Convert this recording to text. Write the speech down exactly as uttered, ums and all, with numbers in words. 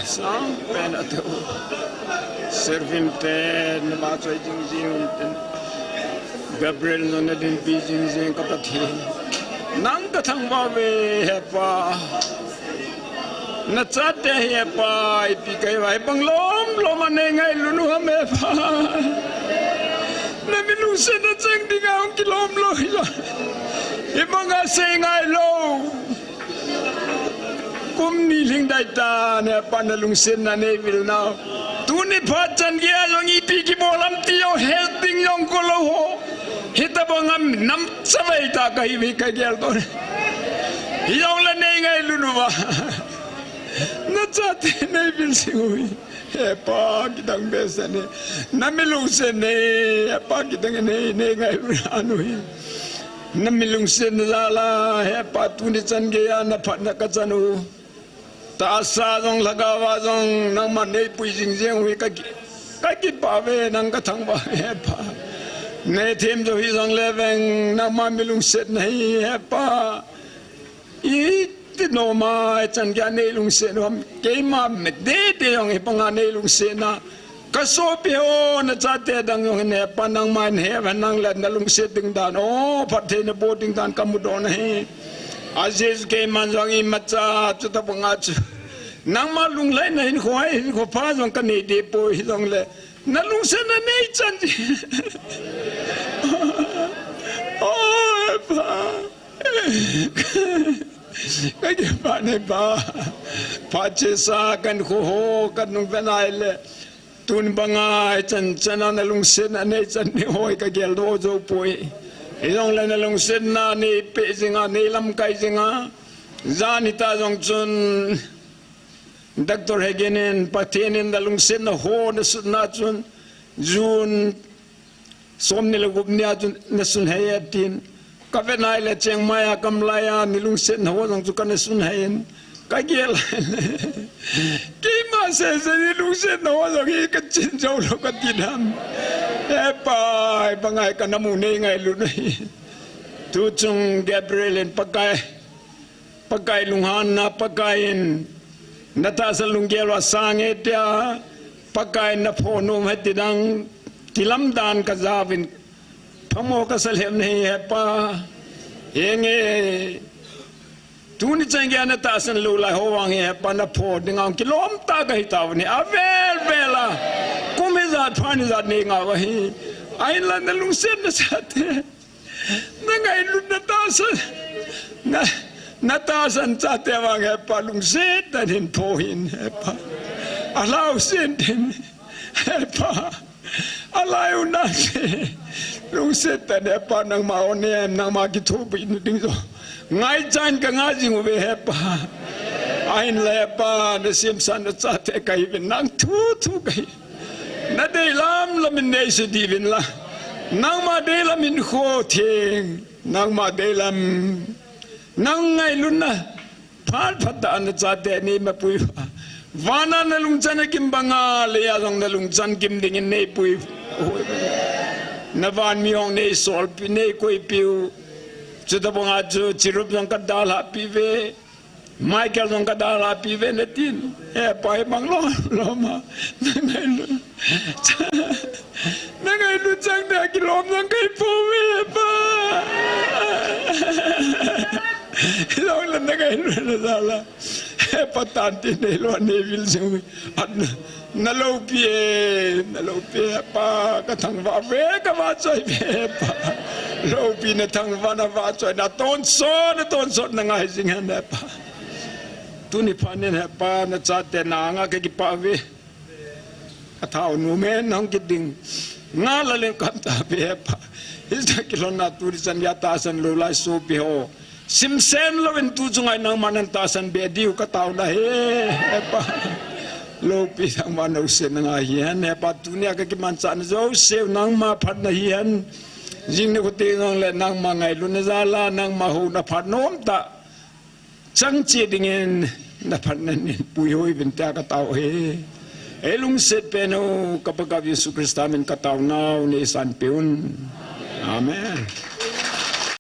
Sang pen atu. Serving te na ba choi jing jing un ten. Gabriel jong na dinpi jing jing ka Pathen. Nang ka thangvah uve he Pa. Na chate hi he Pa, ipi kahi uva, hibang lom lom a nei ngailut u ham he Pa. Na mi lungsetna chang dinga hung kilom lou hi. Hibang a sei ngai lou. Kum ni lhing dai tan he Pa na lungsetna nei vil nau. Tuni phat chan geiya jong ipi kibol ham ti jong het ding jong kolou ho. Hitabang a nam chavai tah kahi uve ka gel doh. Hijongle nei ngailut uva. Na chate nei vil jing u hi. He Pa, kidang behseh in. Na mi lungsetna hi, he Pa, kidang in nei, nei ngailut u hi. Na mi lungsetna jal a, he Pa, tuni chan geiya na phatna ka chan u. Tahsa jong, lhagao a jong, nangma nei pui jing jing u hi ka ki, ka kipah uve, nang ka thangvah uve, he Pa. Nei them jou hijongle veng, nangma mi lungsetna hi, he Pa. Iti nom a, hichan geiya nei lungset u ham, keima me dede jong hibang a nei lungsetna. Ka sopi ho, na chate dang jong hin he Pa nangma in he uva nang le na lungset ding dan, o, phattheina bol ding dan ka mudoh u ahi. A Jesu keiman jong imacha, chutabang a chu. Nangma lunglhaina hinkho, hinkho pha jong ka nei deh poi hijongle. Na lungsetna nei chan. O, he Pa. Ka kipah e Pa. Phat chesa ka hinkho ho ka nung vet nai le. Tun banga hichan chan a na lungsetna nei chan ding ho hi ka gel doh jou poi. Hijongle na lungsetna nei peh jing a, nei lamkai jing a. Jan hita jong chun Doctor Hagin in, Pathen in na lungsetna ho na sutna chun, June somni le gup nia chun na sun hei e tin. Ka vet nai le Chiang Mai a kam lai a, ni lungsetna ho jong chu ka na sun hei in. Ka gel. Keima sese ni lungsetna ho jong hi ka chin jou lou ka ti dan. He Pa, hibang a hi ka na mu nei ngailut u hi. Tu chung Gabriel in Pakai. Pakai lunghanna, Pakai in na tahsan lunggel uva sang e tia, Pakai in na phonom u hiti dang, ti lamdan ka jaovin, phamo ka sa lheh nahi he Pa, henge, tuni chan geiya na tahsan lou lai ho vang hi he Pa na pho dinga kilom tah ka hi tauvin ahi, avel vel a, kum hijat phat hijat nei ngau ahi, ahinla na lungsetna chate. Na ngailutna tahsan, na, na tahsan chate vang he Pa lungset tah in hin pho hih in he Pa. Alhausen tin he Pa. Alai u nante. Lungset tah in he Pa nangma onem, nangma kithopi na ding jong. Ngaichan ka ngai jing uve he Pa. Ahinla he Pa, na semsahna chate ka hiuvin nang thu thu ka hi. Na deilam lam in nei sudih uvin la. Nangma deilam in kho theng. Nangma deilam. Nang ngailutna. Phat phat tah a na chate nei mapui uva. Vana na lungchan a kim banga, leiya jong na lungchan kim dingin nei pui. Na van mi hong nei solpi, nei koipiu. Chutabanga chu, Chirup jong ka dalhah pi uve. Michael jong ka dalhah pi uve na tin. He Pa, hibang lom lom a. Na ngailut. Na ngailut chang dia kilom jong ka hi pouve Pa. Hilou le na ngailutna jal a. He Pa, tante neilou a nei vil jing uve. At na, na loupi e, na loupi e Pa, ka thangvah uve, ka vahchoi uve Pa. Loupina thangvahna vahchoina tonsot, na tonsot na ngai jing hen he Pa. Tuni phat in he Pa, na chate na anga ka kipah uve. Ka thao nom hen hung kit ding. Nga la leng kam tauve he Pa. Hijeh a kilhonna tuni chan geiya tahsan lou lai sopi ho. Simsen louvin tu chunga nangman nang tahsan be diu ka taona ahi he Pa. Loupi thangvah naosen na ngai hihen he Pa, tunia ka kimanchahna jouseu nangma phatna hihen. Jing nikho teng jongle nangma ngailutna jal a, nangma houna phat nomtah chang cheh dingin na phatna in puihoi uvin tia ka tao ahi. Ei lungset pen u ka Pakaiu Jesu Christa min ka taonau nei sanpeh un. Amen.